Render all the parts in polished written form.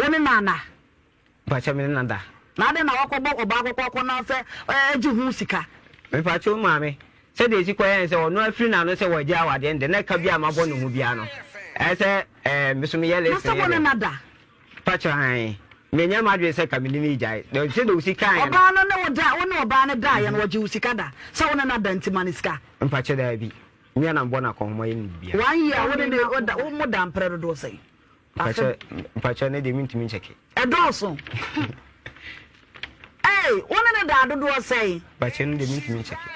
Wo ne no ana? Mpakyɛ me ne no da. Na adɛn na wakɔbɔ ɔbaa kɔkɔɔkɔ no sɛ ɛgye ho sika? Mepakyɛ wo maame, sɛdeɛ ɛsi kɔyɛɛ ne sɛ ɔno afiri n'ano sɛ wagyae awadeɛ no deɛ, na ɛka biara a mabɔ ne ho biara no, ɛyɛ sɛ ɛɛ me nso meyɛ Na list sɛ no wo yɛ ne dɛn? no ada? Mpakyɛ aane, menyɛ m'adwene sɛ ka me ne no regyae, na sɛdeɛ ɔsi kaeɛ no. Ɔbaa no ne wo da, wo ne ɔbaa no daeɛ no, ɔgye wo sika da? Sɛ wo ne no ada nti ma no sika? Mpakyɛ daabi, me ara na mebɔ no akɔnhoma yɛ no biribiara. One year a wo ne no da, wo mo da mprɛ dodoɔ sɛn? Mpakyɛ mpakyɛ ne deɛ mentumi nkyɛke. Ɛdɔɔso. Ei, wo ne no daa dodoɔ sɛn? Mpakyɛ no deɛ mentumi nkyɛke.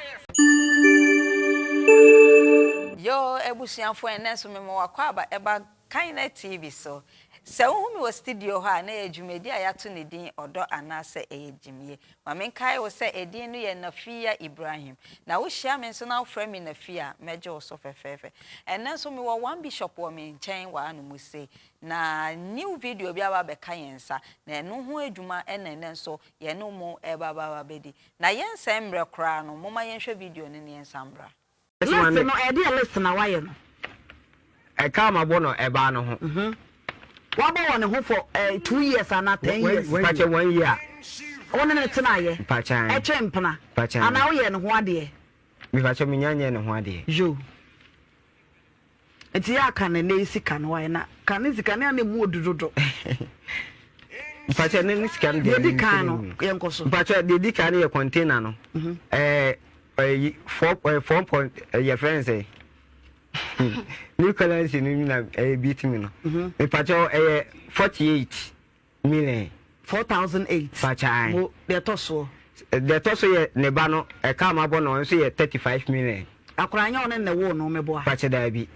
Yoo abusuafoɔ ɛnnɛ nso mema w'akwaaba ɛba Kindness TV so. Sɛ wohu me wɔ studio hɔ a na ɛyɛ dwumadi a yɛato ne din Ɔdɔ Anaasɛ Ɛyɛ Gyimie. Ma menkae wo sɛ edin no yɛ Nafiya Ibrahim. Na wohyia me nso na wofrɛ me Nafiya a, mɛgye wo so fɛfɛɛfɛ. Ɛnnɛ nso mewɔ one bishop wɔ me nkyɛn wɔ hanom sei. Na new video bi aba abɛka yɛn nsa, na ɛno ho adwuma na ɛnnɛ nso yɛne mo reba aba abɛdi. Na yɛnsɛe mmerɛ koraa no, momma yɛnhwɛ video no na yɛnsan mmra. List no ɛdeɛ list na wayɛ no. Ɛka a mabɔ no ɛbaa no ho. Wabɔ wɔ ne ho for 2 years anaa 10 years. Mpakyɛ 1 year. Wo ne ne tenaayɛ. Mpakyɛ. Ɛtwe mpena. Mpakyɛ. Anaa woyɛ ne ho adeɛ. Mepakyɛ menya nyɛ ne ho adeɛ. Yo. Nti yɛ aka ne ne sika no wayɛ na ka ne sika ne a na emu odu dodo. Mpakyɛ ne sika no deɛ. Deɛ di kan no yɛn kɔ so. Mpakyɛ deɛ di kan no yɛ container no. Ɛɛ ɛyi 4 4 point ɛyɛ fɛn sɛ new currency no na ɛyɛ bi ti mi no. Mepakyɛ ɛyɛ 48 million. 4,008. Mpakyɛ. Mo deɛ ɛtɔ soɔ. Deɛ ɛtɔ so yɛ ne ba no ɛka a mabɔ no ɔno nso yɛ 35 million. Akwaraa nyɛ ɔne ne wo no meboa. Mpakyɛ daabi.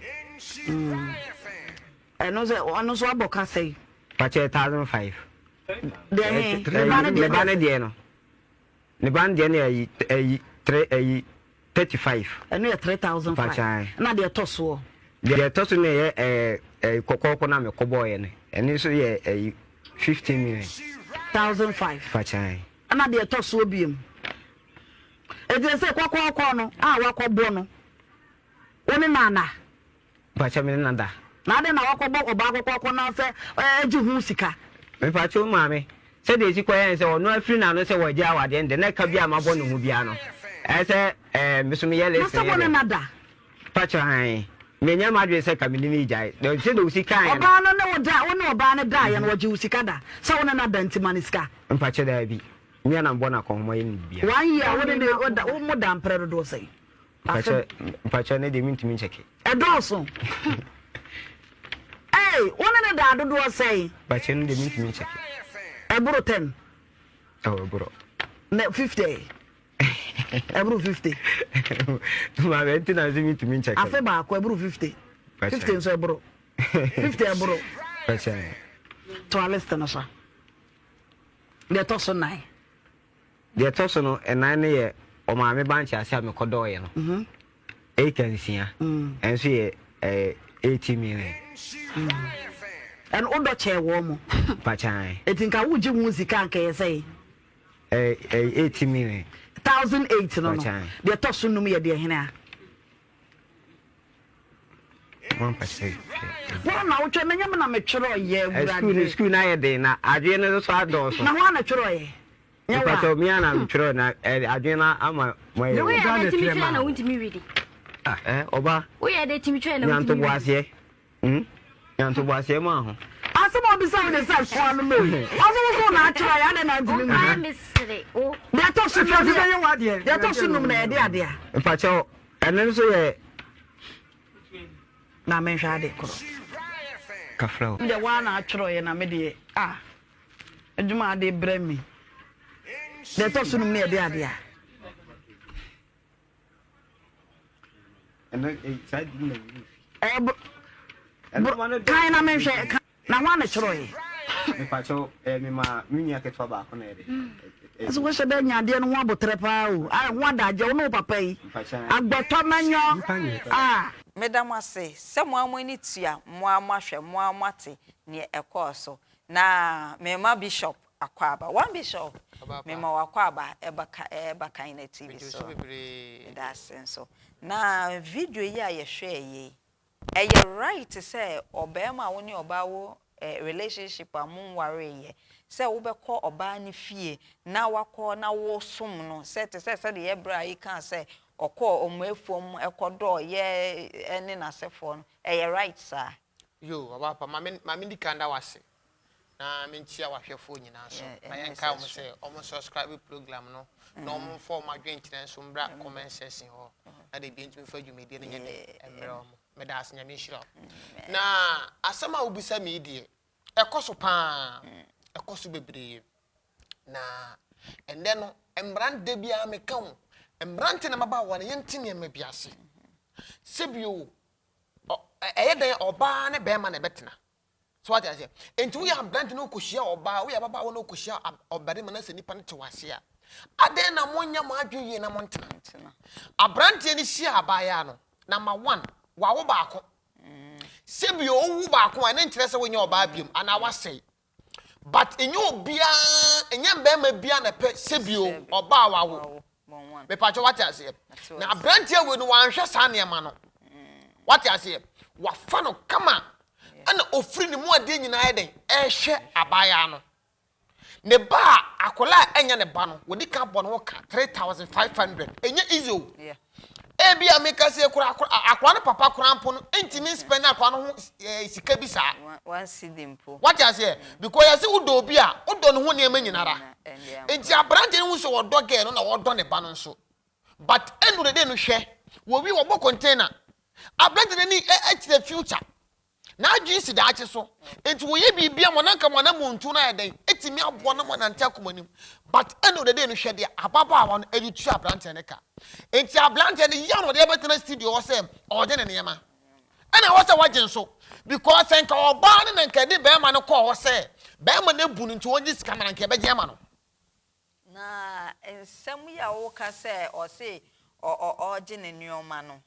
Ɛno sɛ ɔno nso abɔ ka sɛn. Mpakyɛ 1,500. Deɛ he ne ba no deɛ. Ne ba no deɛ no ne ba no deɛ no yɛ ɛyi three ɛyi 35. Ɛno yɛ 3,500. Mpakyɛ. Ɛna deɛ ɛtɔ soɔ. Deɛ ɛtɔ so no yɛ ɛɛ ɛɛ kɔkɔɔkɔ na mekɔ bɔɔyɛ no ɛno nso yɛ ɛyi 15 million. 1,500. Mpakyɛ. Ɛna deɛ ɛtɔ soɔ biem. Eti sɛ kɔkɔɔkɔ no a wakɔbɔ no wo ne nana. Mpakyɛ me ne no da. Na adɛn na wakɔbɔ ɔbaa kɔkɔɔkɔ no sɛ ɛgye ho sika? Mepakyɛ wo maame, sɛdeɛ ɛsi kɔyɛɛ ne sɛ ɔno afiri n'ano sɛ wagyae awadeɛ no deɛ, na ɛka biara a mabɔ ne ho biara no, ɛyɛ sɛ ɛɛ me nso meyɛ Na list sɛ no wo yɛ ne dɛn? no da? Mpakyɛ aane, menyɛ m'adwene sɛ ka me ne no regyae, na sɛdeɛ ɔsi kaeɛ no. Ɔbaa no ne wo da, wo ne ɔbaa no daeɛ no, ɔgye wo sika da? Sɛ wo ne no ada nti ma no sika? Mpakyɛ daabi, me ara na mebɔ no akɔnhoma yɛ no biribiara. 1 year a wo ne no da, wo mo da mprɛ dodoɔ sɛn? Mpakyɛ mpakyɛ ne deɛ mentumi nkyɛke. Ɛdɔɔso. Ei, wo ne no daa dodoɔ sɛn? Mpakyɛ no deɛ mentumi nkyɛke. Ɛboro 10? Ɛwɔ ɛboro. Na 50 ɛ? Ɛboro 50? Maame nti na nso mentumi nkyɛke. Afe baako ɛboro 50? 50 nso ɛboro. 50 ɛboro. Mpakyɛ. Toa list no so. Deɛ ɛtɔ so nan. Deɛ ɛtɔ so no ɛnan no yɛ ɔmaame bankye ase a mekɔdɔɔeɛ no. Acre 6. Ɛnso yɛ ɛɛ 80 million. Ɛno wodɔ kyɛɛ wɔn mo. Mpakyɛw. Eti nka wogye ho sika anka ɛyɛ sɛn? Ɛɛ 80 million. 1,008 no. Deɛ ɛtɔ so num yɛ deɛ hene a. Wɔn na wotwerɛ na nyɛ me na metwerɛ yɛ awurade. Sukuu no ayɛ den na adwene no nso adɔɔso. Na wɔn na twerɛ yɛ. Nyɛ wa. Mpakyɛw mi ana metwerɛ na adwene no ama mo ayɛ. Woyɛ dɛ tumi twerɛ na wontumi redi. Ɔba. Woyɛ dɛ tumi twerɛ na wontumi redi. Nyantoboaseɛ. Nyantoboaseɛ mu aho. Asɛm a ɔbisa wo de sɛ soa no no. Ɔso wo so na atwerɛ yɛ adɛn na ntumi nyi. Wokae me sere wo. Deɛ ɛtɔ so num deɛ ɛtɔ so num na yɛde adeɛ a. Mpakyɛw ɛno nso yɛ. Na menhwɛ ade korɔ. Kafra o. Deɛ waa na atwerɛ yɛ na me deɛ ah adwuma ade brɛ me. Deɛ ɛtɔ so num na yɛde adeɛ a. Kan na menhwɛ na ho ana kyerɛɛ. Mepakyɛw mema me nua ketewa baako na ɛde. Ɛsɛ wɔhyɛ dɛ nya adeɛ no ho abotrɛ paa o. Ayɛ ho adagye wo ne wo papa yi. Agbɔtɔ mɛnyɔ a. Meda mo ase sɛ mo ara mo ani tua, mo ara moahwɛ, mo ara moate neɛ ɛkɔɔ so. Na mema Bishop akwaaba. One Bishop, mema wo akwaaba ɛba ka ɛba Kaina TV so. Meda ase nso. Na video yi a yɛhwɛɛ yi, ɛyɛ right sɛ ɔbarima a wo ne ɔbaa wɔ Relationship a monwareeɛ, sɛ wobɛkɔ ɔbaa no fie na wakɔ na wosom no sɛ te sɛ sɛdeɛ yɛ berɛ a yi kaa sɛ ɔkɔɔ ɔmo afuom ɛkɔdɔɔ ne n'asefoɔ no, ɛyɛ right saa? Yo, ɔba pa, maame di kan da wase na menkyia wahwɛfoɔ nyinaa so na yɛnka wɔn sɛ wɔn subscribe program no na wɔn mfa wɔn adwenkyerɛ nso mbra comment section hɔ na de bi ntumi fa dwumadie no nyɛ de mmerɛ wɔn. Meda ase, Nyame nhyira wo. Na asɛm a wobisa me yi deɛ, ɛkɔ so paa, ɛkɔ so bebree. Na ɛndɛ no, mmerante biara meka wo, mmerante na mmabaawa no, yɛnte nneɛma bi ase. Sɛbio, ɛyɛ dɛn ɔbaa ne bɛrima na ɛbɛtena. So wate aseɛ? Enti woyɛ aberante na wokɔhyia ɔbaa, woyɛ ababaawa na wokɔhyia ɔbarima na sɛ nipa no te wase a, adɛn na monyɛ mo adwene yie na montena? Aberanteɛ no hyia abaayaa no, number one, wawo baako. Sɛbi owu baako a, ɛno nkyerɛ sɛ wonyɛ ɔbaa biom anaa wasɛe. But ɛnyɛ obiara, ɛnyɛ mmarima biara na ɛpɛ sɛbi ɔbaa wawo. Mepatwɛ, wate aseɛ? Na aberanteɛ wei no wanhwɛ saa nneɛma no. Wate aseɛ? Wafa no kama ɛna ofiri ne mu adeɛ nyinaa yɛ dɛn ɛrehwɛ abaayaa no. Ne ba a akwadaa a ɛnyɛ ne ba no, wɔdi ka bɔ ne ho ka 3500. Ɛnyɛ easy o. Ebi a meka sɛ kora akwadaa no papa kora mpo no ntumi nspend akwadaa no ho sika bi saa. One cedi mpo. Wate aseɛ? Because yɛsɛ wodɔ obi a, wodɔ ne ho nneɛma nyinara. Nti aberante no hu sɛ wɔdɔ girl no na wɔdɔ ne ba no nso. But ɛnu dede no hwɛ, wɔwi wɔbɔ container. Aberante no ani kyerɛ future. N'adwene si daakye so. Nti wɔyɛ biribi ama na nka mo anammɔntuo no ayɛ dɛn? Ɛtumi aboa na mo anante akɔ mo anim. But ɛnu dede no hwɛ deɛ ababaawa no ɛde tua aberanteɛ no ka. Nti aberanteɛ no yaw na ɔde abɛtena studio hɔ sɛ ɔregye ne nneɛma. Ɛna ɛwɔ sɛ wagye nso. Because sɛ nka ɔbaa no na nka ɛde bɛrima no kɔɔ hɔ sɛ bɛrima no abu no nti ɔngye sika ma no, nka ɛbɛgye ama no. Na nsɛm yi a woka sɛ ɔse ɔregye ne nneɛma no,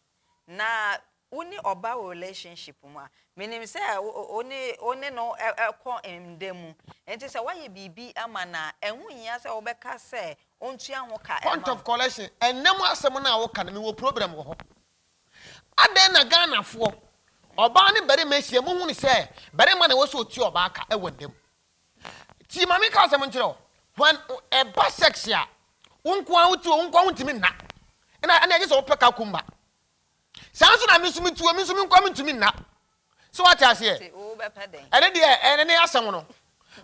na wo ne ɔba wɔ relationship mu a, menim sɛ wo ne no kɔ nda mu. Nti sɛ woayɛ biribi ama no a, ɛho nhia sɛ wobɛka sɛ ɔntua ho ka. Point of correction, ɛnɛ mu asɛm no a woka no, mewɔ problem wɔ hɔ. Adɛn na Ghanafoɔ, ɔbaa ne barima ahyia, muhu no sɛ barima na ɛwɔ sɛ ɔtua ɔbaa ka ɛwɔ nda mu? Tie, ma menka asɛm nkyerɛ wo. When ɛba sex a, wo nko ara wote hɔ, wo nko ara wontumi nna. Ɛna ɛna ɛgye sɛ wopɛ kakumba. Saa nso na me nso metu me nso me nko ara mentumi nna. So wate aseɛ? Ɛne deɛ ɛne ne asɛm no.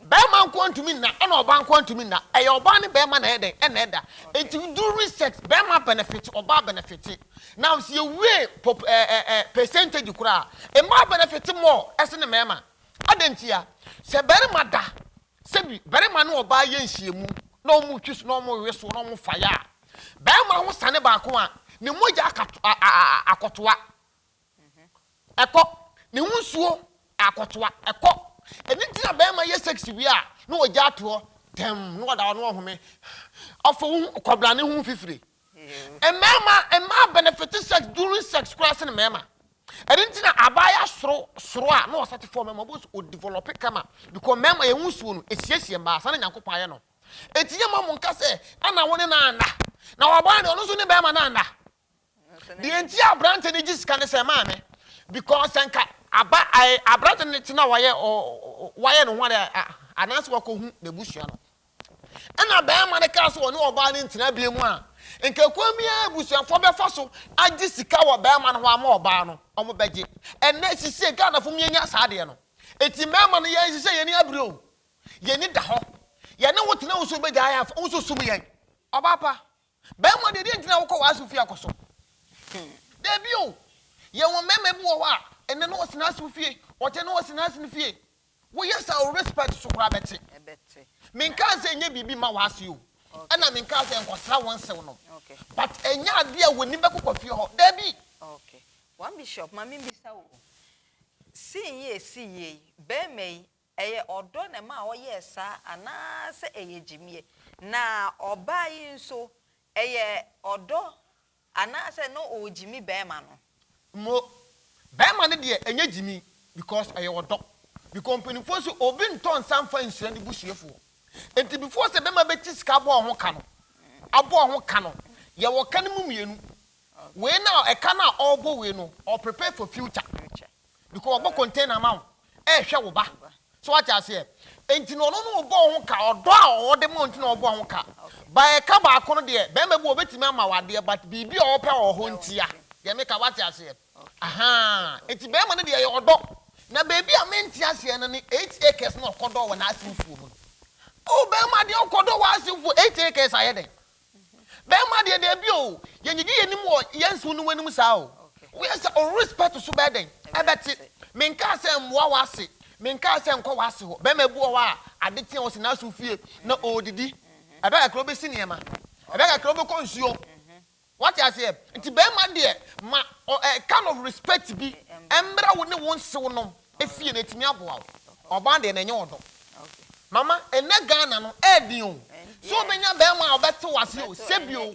Bɛrima nko ara ntumi nna, ɛna ɔbaa nko ara ntumi nna. Ɛyɛ ɔbaa ne bɛrima na ɛyɛ dɛn? Ɛna ɛda. Enti during sex, bɛrima benefit, ɔbaa benefit. Now sɛ yɛwie pop ɛɛ ɛɛ percentage koraa, mmaa benefit more ɛsene mmarima. Adɛn ntia? Sɛ barima da, sɛbi barima ne ɔbaa yɛ nhyiamu na wɔn retwi so na wɔn rewe so na wɔn fa yɛ a, barima ho sane baako a, ne mogya akɔtoa. Ɛkɔ. Ne ho nsuo akɔtoa. Ɛkɔ. Ɛno nti na barima yɛ sex wie a, na ɔgya ato hɔ tɛm na ɔda hɔ na ɔhome. Ɔfa wo ho kɔbra ne ho mfifire. Mmarima, mmaa benefit sex during sex koraa sene mmarima. Ɛno nti na abaayewa soro soro a na ɔsate fɔm mmarima ɔbɔ so ɔdevelop kama because mmarima yɛn ho nsuo no esiesie mmaa saa na Nyankopɔn ayɛ no. Eti yɛ ma mo nka sɛ ɛna wo ne no anna na ɔbaa deɛ ɔno nso ne bɛrima no anna. Deɛ nti a aberante no gye sika ne sɛ maame because sɛ nka aba ae aberante no te na wayɛ wayɛ ne ho ade anaasɛ wakɔhu n'abusua no ɛna bɛrima no kaa sɛ ɔne ɔbaa no ntena bie mu a, nka kwan biara abusuafoɔ bɛfa so agye sika wɔ bɛrima no hɔ ama ɔbaa no, wɔn bɛgye. Ɛnɛ sisie Ghanafoɔ mu yɛnya saa adeɛ no. Eti mmarima no yɛn sisɛ yɛn ani abere o. Yɛn ani da hɔ. Yɛne wo tena wo so bɛgyae a, wo nso sum yɛn. Ɔbaa pa, bɛrima deɛ deɛ nti na wokɔ w'aso fie akɔso? Dabi o. Yɛwɔ mmarima bi wɔ hɔ a, ɛnɛ na ɔsi n'aso fie, ɔkyɛ na ɔsi n'ase no fie. Woyɛ saa a, wo respect so koraa bɛte. Menkaa sɛ nyɛ biribi mma w'ase o, ɛna menkaa sɛ nkɔsra wo nsew no, but ɛnyɛ adeɛ a w'ani bɛkokɔ fie hɔ, daabi. Okay. One Bishop, ma membisa wo o. Scene yi a ɛsii yie yi, barima yi, ɛyɛ ɔdɔ na ɛmaa ɔyɛɛ saa anaasɛ ɛyɛ gyimie? Na ɔbaa yi nso, ɛyɛ ɔdɔ anaasɛ na ɔregyimi barima no? Mo, barima no deɛ ɛnyɛ gyimi because ɛyɛ ɔdɔ because mpaninfoɔ se obi ntɔ nsa nfa nhyira ne busuafoɔ nti before sɛ barima bɛti sika abɔ ɔho ka no abɔ ɔho ka no yɛwɔ ka no mu mmienu wei no a ɛka no a ɔrebɔ wei no ɔ prepare for future because ɔbɔ container ama wo ɛrehwɛ wo ba. So wate aseɛ? Enti no ɔno no ɔbɔ wo ho ka, ɔdɔ a ɔwɔ de ma wo nti na ɔbɔ ho ka. But ɛka baako no deɛ, barima bi wɔ hɔ ɔbɛtumi ama wo adeɛ but biribi a ɔpɛ wɔ hɔ ntia. Deɛ meka wate aseɛ? Ahaa, enti barima no deɛ ɛyɛ ɔdɔ. Na baabi a mente aseɛ no ne 8 acres no a ɔkɔdɔɔ wɔ n'asemfuo mu no. Oh, barima deɛ ɔkɔdɔ w'asemfuo 8 acres ayɛ dɛn? Bɛɛma deɛ daabi o, yɛnyegye yɛn anim wɔ yɛn nsew no anim saa o. Woyɛ sɛ o respect so bɛyɛ dɛn? Ɛbɛte. Menkaa sɛ mmoa w'ase, menkaa sɛ nkɔ w'ase hɔ. Bɛɛma bi wɔ hɔ a, ade kye a ɔsi n'aso fie na ɔredidi. Ɛbɛ kakra ɔbɛsi nneɛma, ɛbɛ kakra ɔbɛkɔ nsuo. Wate aseɛ? Nti bɛɛma deɛ ma ɔ ɛ kind of respect bi mmra wo ne wo nsew nom fie na ɛtumi aboa wo. Ɔbaa deɛ na ɛnyɛ ɔdɔ. Mama ɛnɛ Ghana no ɛɛden o. Sɛ wobɛnya bɛɛma a ɔbɛte wo ase o, sɛbi o,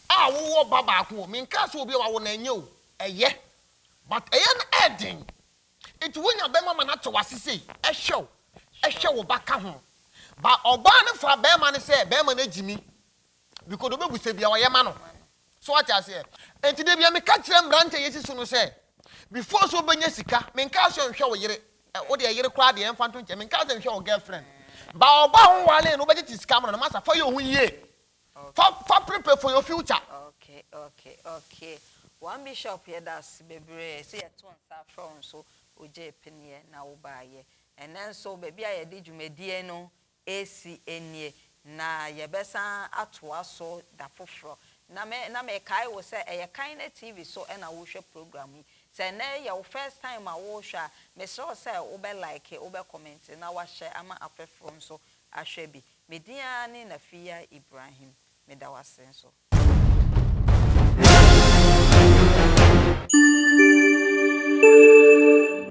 a wowɔ ba baako o, menkaa sɛ obi a wawo no ɛnyɛ o, ɛyɛ but ɛyɛ no ɛɛden. Nti wonya bɛɛma ma no ate wo ase sei, ɛhwɛ wo, ɛhwɛ wo ba ka ho. But ɔbaa no fa bɛɛma no sɛ bɛɛma no agyimi because deɛ ɔbɛbusa biara ɔyɛ ma no. So wate aseɛ? Enti da biara meka kyerɛ mmeranteɛ a yɛsi so no sɛ, before sɛ wobɛnya sika, menkaa sɛ nhwɛ wo yere, wo deɛ yere koraa deɛ ɛmfa nto nkyɛn, menkaa sɛ nhwɛ wo girlfriend, but ɔbaa ho walee no wobɛgyegye sika ama no no, masa fa yɛ wo ho yie, fa fa prepare for your future. Okay okay okay one bishop yɛdase bebree sɛ yɛto nsa frɛ wo nso wogyee peneɛ na wobaayɛ ɛnɛ nso baabi a yɛde dwumadie no resi nie, na yɛbɛsan atoa so da foforɔ. Na me, na mekae wo sɛ ɛyɛ Kindness TV so na worehwɛ program yi. Sɛ ɛnnɛ yɛ wo first time a worehwɛ a, mesrɛ wo sɛ wobɛ like, wobɛ comment, na woahyɛ ama afɛfoɔ nso ahwɛ bi. Me din ara ne Nafiya Ibrahim. Meda wo ase nso.